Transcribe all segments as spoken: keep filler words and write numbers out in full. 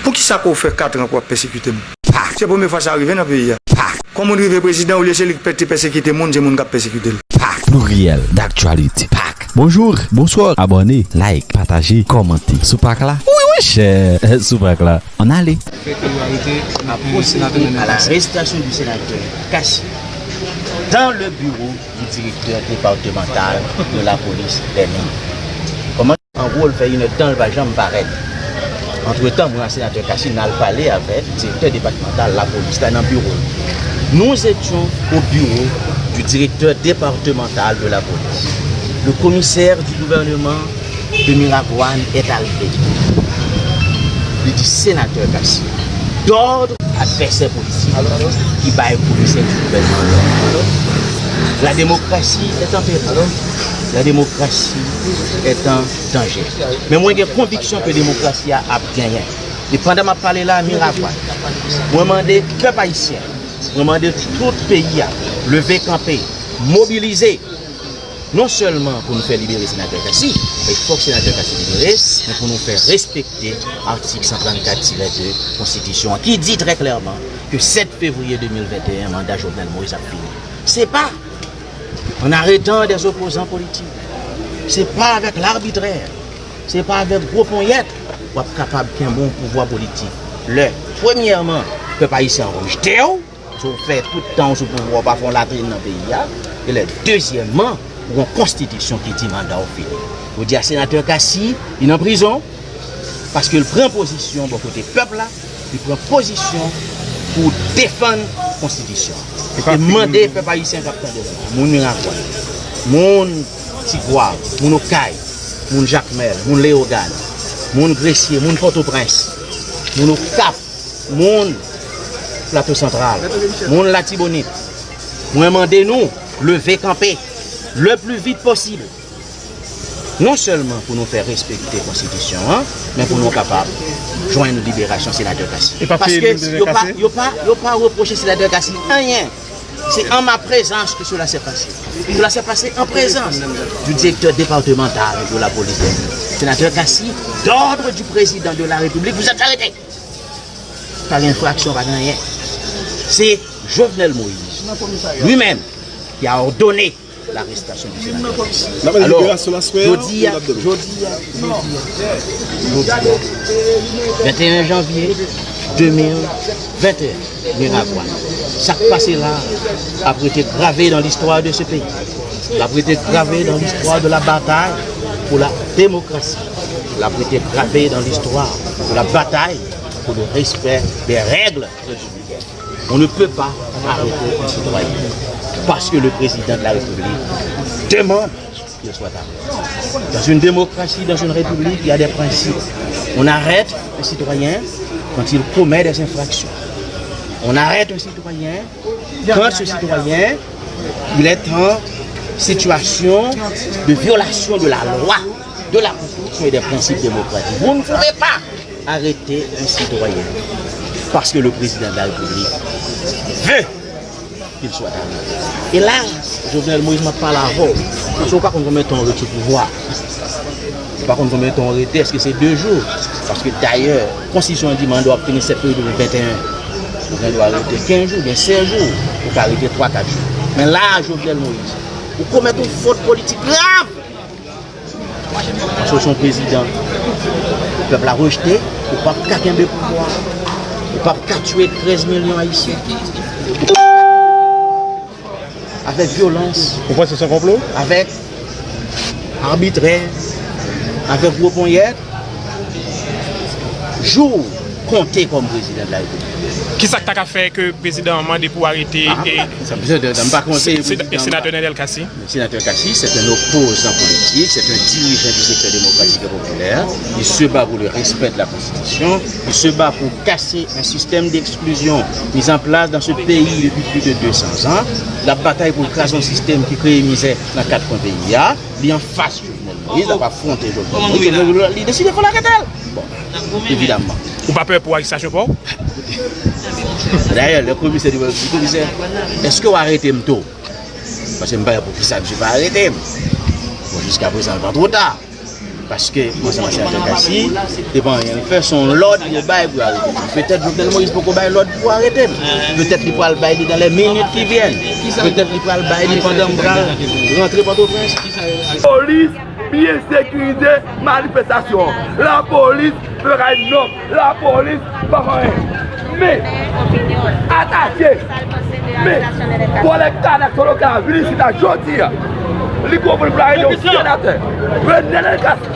Poukisa ke w fè kat an ke w ap pèsekite m? Pak. Se premye fwa sa rive nan peyi a. Pak. Kon moun rive prezidan, olye se li ki pè- te pèsekite moun, se moun k ap pèsekite l. Pak. Pluriel d'actualité. Pak. Bonjour, bonsoir, abòne, like, pataje, kòmante. Sou pak la? Wi, wi, chè, sou pak la. Ann ale. Fè ke yo arete, euh, senatè Nenel Cassy. À l'arrestation du sénateur Cassy dans le bureau du directeur départemental de la police des mines. Kòman, an gwo, l fè inèdtan, l pa janm parèt. Antretan, mwen ak senatè Cassy, n al pale avèk direktè depatmantal lapolis la nan biwo l. Nous étions au bureau du directeur départemental de la police. Le commissaire du gouvernement de Miragwàn est arrivé. Li di, senatè Cassy, dòdre advèsè politik ki bay komisè di gouvènman an lòd. La démocratie est en péril. La démocratie est en danger. Men mwen gen konviksyon ke demokrasi a ap genyen. E pandan m ap pale la, Miragwàn, mwen mande pèp ayisyen, mwen mande tout peyi a, leve kanpe, mobilize, non sèlman pou nou fè libere senatè Cassy, men fòk senatè Cassy libere, men pou nou fè respekte atik san trannkat tirè de konstitisyon an, ki di trè klèman ke sèt fevriye de mil venteyen, manda Jovenel Moïse ap fini. Se pa en arrêtant des opposants politiques, se pa avèk labitrè, se pa avèk gwo ponyèt w ap kapab kenbe yon pouvwa politik. Lè, premyèman, pèp ayisyen an rejte w, si w fè tout tan w sou pouvwa, w pa fè yon latrin nan peyi a. E lè, dezyèmman, ou gen yon konstitisyon ki di manda w fini. Jodi a, senatè Cassy, li nan prizon, paske l pran pozisyon bò kote pèp la, li pran pozisyon pou defann konstitisyon an. E mande pèp ayisyen k ap tande m, moun Miragwàn, moun Tigwav, moun Okay, moun Jakmèl, moun Leyogàn, moun Gresye, moun Pòtoprens, moun Okap, moun Plato Santral, moun Latibonit, mwen mande nou leve kanpe le plus vite possible. Non sèlman pou nou fè respekte konstitisyon an, men pou nou kapab jwenn liberasyon senatè Cassy. Paske yo pa, yo pa, yo pa repwoche senatè Cassy anyen. C'est en ma présence que cela s'est passé. Cela s'est passé en présence du directeur départemental de la police des mines. Sénateur Cassy, d'ordre du président de la République, vous êtes arrêté. Pa gen enfraksyon, pa gen anyen. Se Jovenel Moïse, lui-même, qui a ordonné l'arrestation du sénateur. Alò, jodi a, jodi a, jodi a, jodi a, venteyen janvye de mil venteyen, Miragwàn, sa k pase la a ap rete grave dans l'histoire de ce pays. L ap rete grave dans l'histoire de la bataille pour la démocratie. L ap rete grave dans l'histoire de la bataille pour le respect des règles républicaines. On ne peut pas arrêter un citoyen parce que le président de la République demande qu'il soit arrêté. Dans une démocratie, dans une république, il y a des principes. On arrête un citoyen quand il commet des infractions. On arrête un citoyen quand ce citoyen, il est en situation de violation de la loi, de la Constitution et des principes démocratiques. Vous ne pouvez pas arrêter un citoyen parce que le président de la République veut qu'il soit arrêté. E la, Jovenel Moïse, m ap pale avè w, paske w pa konn konbyen tan w ret sou pouvwa. Ou pa konn konbyen tan w rete, èske se de jou? Paske dayè, konstitisyon an di manda w ap fini sèt fevriye de mil venteyen. Ou gen dwa rete kenz jou, oubyen sèz jou, ou ka rete twa, kat jou. Men la, Jovenel Moïse, ou komèt yon fot politik grav. Paske w se yon prezidan pèp la rejte, ou p ap ka kenbe pouvwa, ou p ap ka tiye trèz milyon Ayisyen. Avèk vyolans. Ou panse se yon konplo? Avèk abitrè, avèk gwo ponyèt. Jou w konte kòm prezidan de la Repiblik. Kisa k ta ka fè ke prezidan an mande pou arete? Ah, e sa, m pa konseye se- se- prezidan, senatè Nenel Cassy? Senatè Cassy, c'est un opposant politique, c'est un dirigeant du secteur démocratique et populaire. Il se bat pour le respect de la Constitution, il se bat pour casser un système d'exclusion mis en place dans ce pays depuis plus de deux cents ans. L ap batay pou l kraze yon sistèm ki kreye mizè nan kat kwen peyi a. Li anfas Jovenel Moïse, l ap afwonte Jovenel Moïse. Li deside fò l arete l. Bon, evidamman. Ou pa pè pou arestasyon pa w? Dayè, lè komisè di, di komisè, èske w arete m tou? Paske m pa wè poukisa misye pa arete m. Bon, jiska prezan, l pa twò ta. Paske, mwen, se Senatè Cassy, se pa anyen l fè, se yon lòd yo bay pou yo arete l. Petèt Jovenel Moïse poko bay lòd pou arete l. Petèt li pral bay li dans les minutes qui viennent. Petèt li pral bay li pandan m pral rantre Pòtoprens. Polis byen sekirize manifestasyon an. Lapolis fè kay nòm. Lapolis pa fè anyen. Men, atache. Men, vòlè kanak sou lokal la vin isit la jodi a. Li konprann pou l arete yon senatè. René Lelcast.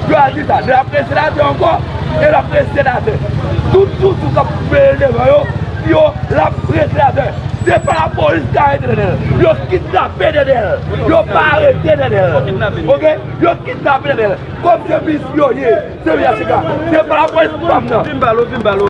Yo a di sa. L ap ret senatè ankò. E l ap ret senatè. Tout toujou k ap veye devan yo, yo, l ap ret senatè. Se pa lapolis k arete Nenel. Yo kidnape Nenel. Yo pa arete Nenel. Oke? Yo kidnape Nenel. Kòm se misyon ye. Se misyon se ka. Se pa lapolis pam nan. Vin balo, vin balo.